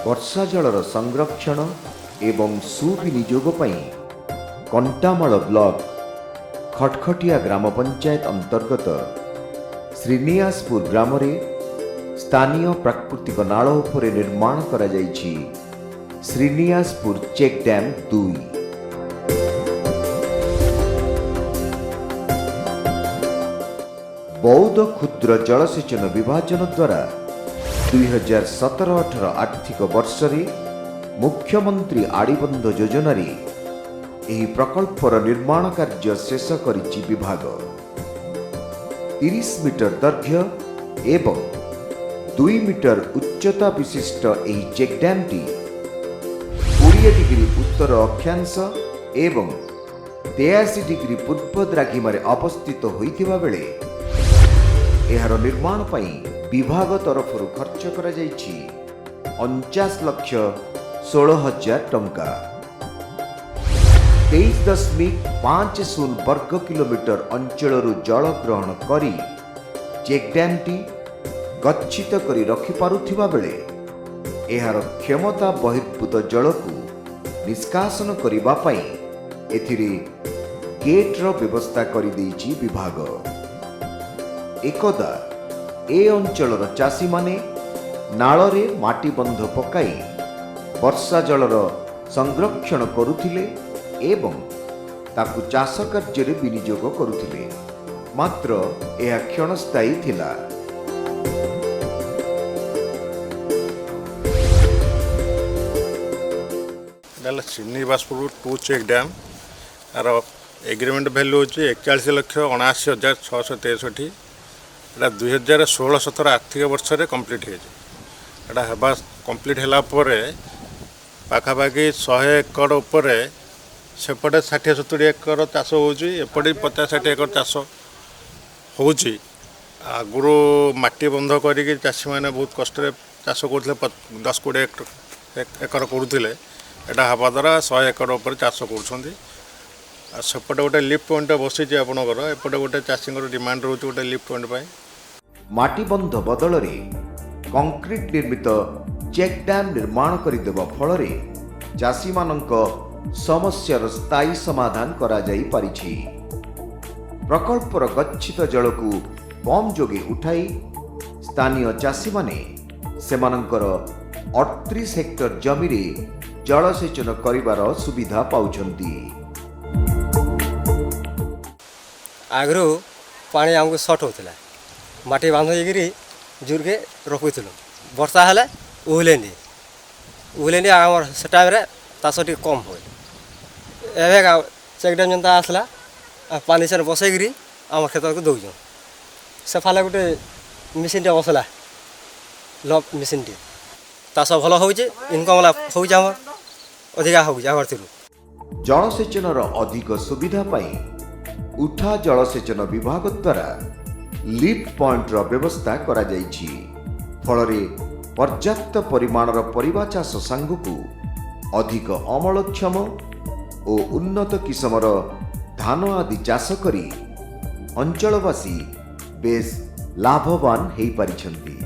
ବର୍ଷା ଜଳର ସଂରକ୍ଷଣ ଏବଂ ସୁବିନିଯୋଗ ପାଇଁ କଣ୍ଟାମାଳ ବ୍ଲକ ଖଟଖଟିଆ ଗ୍ରାମ ପଞ୍ଚାୟତ ଅନ୍ତର୍ଗତ ଶ୍ରୀନିଆସପୁର ଗ୍ରାମରେ ସ୍ଥାନୀୟ ପ୍ରାକୃତିକ ନାଳ ଉପରେ ନିର୍ମାଣ କରାଯାଇଛି ଶ୍ରୀନିଆସପୁର ଚେକ୍ ଡ୍ୟାମ୍ 2। ବୌଦ୍ଧ କ୍ଷୁଦ୍ର ଜଳସେଚନ ବିଭାଜନ ଦ୍ୱାରା 2017-18 ଆର୍ଥିକ ବର୍ଷରେ ମୁଖ୍ୟମନ୍ତ୍ରୀ ଆଡ଼ିବନ୍ଧ ଯୋଜନାରେ ଏହି ପ୍ରକଳ୍ପର ନିର୍ମାଣ କାର୍ଯ୍ୟ ଶେଷ କରିଛି ବିଭାଗ। 30 ମିଟର ଦୈର୍ଘ୍ୟ ଏବଂ 2 ମିଟର ଉଚ୍ଚତା ବିଶିଷ୍ଟ ଏହି ଚେକ୍ ଡ୍ୟାମ୍ଟି 20 ଡିଗ୍ରୀ ଉତ୍ତର ଅକ୍ଷାଂଶ ଏବଂ 83 ଡିଗ୍ରୀ ପୂର୍ବ ଦ୍ରାଘିମାରେ ଅବସ୍ଥିତ ହୋଇଥିବା ବେଳେ ଏହାର ନିର୍ମାଣ ପାଇଁ ବିଭାଗ ତରଫରୁ ଖର୍ଚ୍ଚ କରାଯାଇଛି 49,16,000 ଟଙ୍କା। 23.50 ବର୍ଗ କିଲୋମିଟର ଅଞ୍ଚଳରୁ ଜଳ ଗ୍ରହଣ କରି ଚେକ୍ ଡ୍ୟାମ୍ଟି ଗଚ୍ଛିତ କରି ରଖିପାରୁଥିବା ବେଳେ ଏହାର କ୍ଷମତା ବହିର୍ଭୂତ ଜଳକୁ ନିଷ୍କାସନ କରିବା ପାଇଁ ଏଥିରେ ଗେଟ୍ର ବ୍ୟବସ୍ଥା କରିଦେଇଛି ବିଭାଗ। ଏକଦା ଏ ଅଞ୍ଚଳର ଚାଷୀମାନେ ନାଳରେ ମାଟି ବନ୍ଧ ପକାଇ ବର୍ଷା ଜଳର ସଂରକ୍ଷଣ କରୁଥିଲେ ଏବଂ ତାକୁ ଚାଷ କାର୍ଯ୍ୟରେ ବିନିଯୋଗ କରୁଥିଲେ। ମାତ୍ର ଏହା କ୍ଷଣସ୍ଥାୟୀ ଥିଲା। ଏଇଟା ହେଲା ଶ୍ରୀନିବାସପୁର 2 ଚେକ୍ ଡ୍ୟାମ୍। ତାର ଏଗ୍ରିମେଣ୍ଟ ଭ୍ୟାଲ୍ୟୁ ହେଉଛି 41,79,663। ଏଇଟା 2016-17 ଆର୍ଥିକ ବର୍ଷରେ କମ୍ପ୍ଲିଟ୍ ହେଇଛି। ଏଇଟା କମ୍ପ୍ଲିଟ୍ ହେଲା ପରେ ପାଖାପାଖି 100 ଏକର ଉପରେ ସେପଟେ 60-70 ଏକର ଚାଷ ହେଉଛି, ଏପଟେ 50-60 ଏକର ଚାଷ ହେଉଛି। ଆଗରୁ ମାଟି ବନ୍ଧ କରିକି ଚାଷୀମାନେ ବହୁତ କଷ୍ଟରେ ଚାଷ କରୁଥିଲେ, 10-20 ଏକର କରୁଥିଲେ। ଏଇଟା ହେବା ଦ୍ୱାରା 100 ଏକର ଉପରେ ଚାଷ କରୁଛନ୍ତି। ଆଉ ସେପଟେ ଗୋଟେ ଲିଫ୍ଟ ପଏଣ୍ଟ ବସିଛି ଆପଣଙ୍କର, ଏପଟେ ଗୋଟେ ଚାଷୀଙ୍କର ଡିମାଣ୍ଡ ରହୁଛି ଗୋଟେ ଲିଫ୍ଟ ପଏଣ୍ଟ ପାଇଁ। ମାଟି ବନ୍ଧ ବଦଳରେ କଂକ୍ରିଟ ନିର୍ମିତ ଚେକ୍ ଡ୍ୟାମ୍ ନିର୍ମାଣ କରିଦେବା ଫଳରେ ଚାଷୀମାନଙ୍କ ସମସ୍ୟାର ସ୍ଥାୟୀ ସମାଧାନ କରାଯାଇପାରିଛି। ପ୍ରକଳ୍ପର ଗଚ୍ଛିତ ଜଳକୁ ପମ୍ପ ଯୋଗେ ଉଠାଇ ସ୍ଥାନୀୟ ଚାଷୀମାନେ ସେମାନଙ୍କର 38 ହେକ୍ଟର ଜମିରେ ଜଳସେଚନ କରିବାର ସୁବିଧା ପାଉଛନ୍ତି। ଆଗରୁ ପାଣି ଆମକୁ ସର୍ଟ ହେଉଥିଲା, ମାଟି ବାନ୍ଧ ହେଇକିରି ଜୁରକେ ରଖୁଥିଲୁ। ବର୍ଷା ହେଲେ ଉହୁଲେନି, ଉହୁଲେନି, ଆମର ସେ ଟାଇମ୍ରେ ଚାଷ ଟିକେ କମ୍ ହୁଏ। ଏବେ ଚେକ୍ ଡ୍ୟାମ୍ ଯେନ୍ତା ଆସିଲା, ପାଣି ସେନେ ବସେଇକିରି ଆମ କ୍ଷେତକୁ ଦେଉଛୁଁ। ସେ ଫାଲେ ଗୋଟେ ମେସିନ୍ଟେ ବସଲା, ଲବ୍ ମେସିନ୍ଟେ, ଚାଷ ଭଲ ହେଉଛି, ଇନକମ୍ ହେଉଛି ଆମର ଅଧିକା ହେଉଛି ଆଗଥିରୁ। ଜଳସେଚନର ଅଧିକ ସୁବିଧା ପାଇଁ ଉଠା ଜଳସେଚନ ବିଭାଗ ଦ୍ୱାରା ଲିଫ୍ଟ ପଏଣ୍ଟର ବ୍ୟବସ୍ଥା କରାଯାଇଛି। ଫଳରେ ପର୍ଯ୍ୟାପ୍ତ ପରିମାଣର ପରିବା ଚାଷ ସାଙ୍ଗକୁ ଅଧିକ ଅମଳକ୍ଷମ ଓ ଉନ୍ନତ କିସମର ଧାନ ଆଦି ଚାଷ କରି ଅଞ୍ଚଳବାସୀ ବେଶ୍ ଲାଭବାନ ହୋଇପାରିଛନ୍ତି।